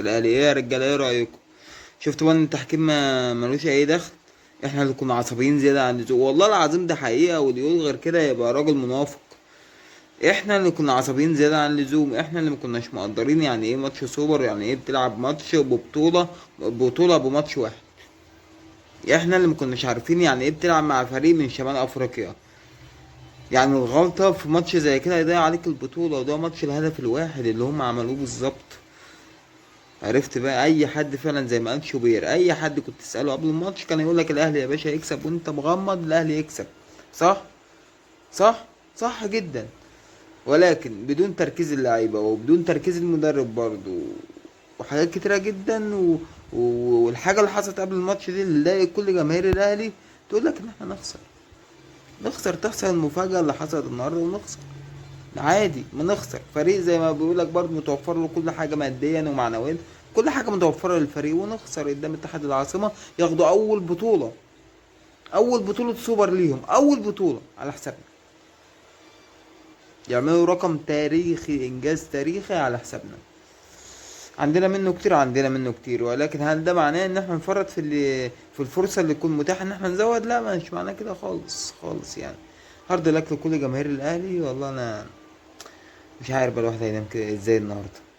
الاهلي. ايه يا رجاله، ايه رايكم؟ شفتوا بقى ان التحكيم ما ملوش اي دخل؟ احنا اللي كنا عصبيين زيادة عن اللزوم، والله العظيم ده حقيقه، واللي يقول غير كده يبقى راجل منافق. احنا اللي كنا عصبيين زيادة عن اللزوم، احنا اللي ما كناش مقدرين يعني ايه ماتش سوبر، يعني ايه بتلعب ماتش ببطوله، بطوله بماتش واحد. احنا اللي ما كناش عارفين يعني ايه بتلعب مع فريق من شمال افريقيا. يعني الغلطة في ماتش زي كده يضيع عليك البطولة، وده ماتش الهدف الواحد اللي هم عملوه بالظبط. عرفت بقى اي حد فعلا زي ما قال شوبير، اي حد كنت تسأله قبل الماتش كان يقول لك الاهلي يا باشا يكسب وانت مغمض، الاهلي يكسب. صح؟ صح؟ صح جدا. ولكن بدون تركيز اللعيبة وبدون تركيز المدرب برضو، وحاجات كتيرة جدا، والحاجة اللي حصلت قبل الماتش دي اللي ضايقت كل جماهير الاهلي تقول لك ان احنا نخسر، نخسر، تحصل المفاجأة اللي حصلت النهارده ونخسر عادي، ما نخسر. فريق زي ما بيقول لك برضه متوفر له كل حاجة ماديا ومعنويا، كل حاجة متوفرة للفريق، ونخسر قدام اتحاد العاصمة، ياخدوا أول بطولة، أول بطولة سوبر ليهم، أول بطولة على حسابنا، يعملوا رقم تاريخي، إنجاز تاريخي على حسابنا. عندنا منه كتير، عندنا منه كتير، ولكن هل ده معناه ان احنا نفرط في الفرصة اللي تكون متاحة ان احنا نزود؟ لا، مش معناه كده خالص خالص. hard luck لكل جماهير الاهلي. والله انا مش عارف بقى الواحد هينام كده ازاي النهارده.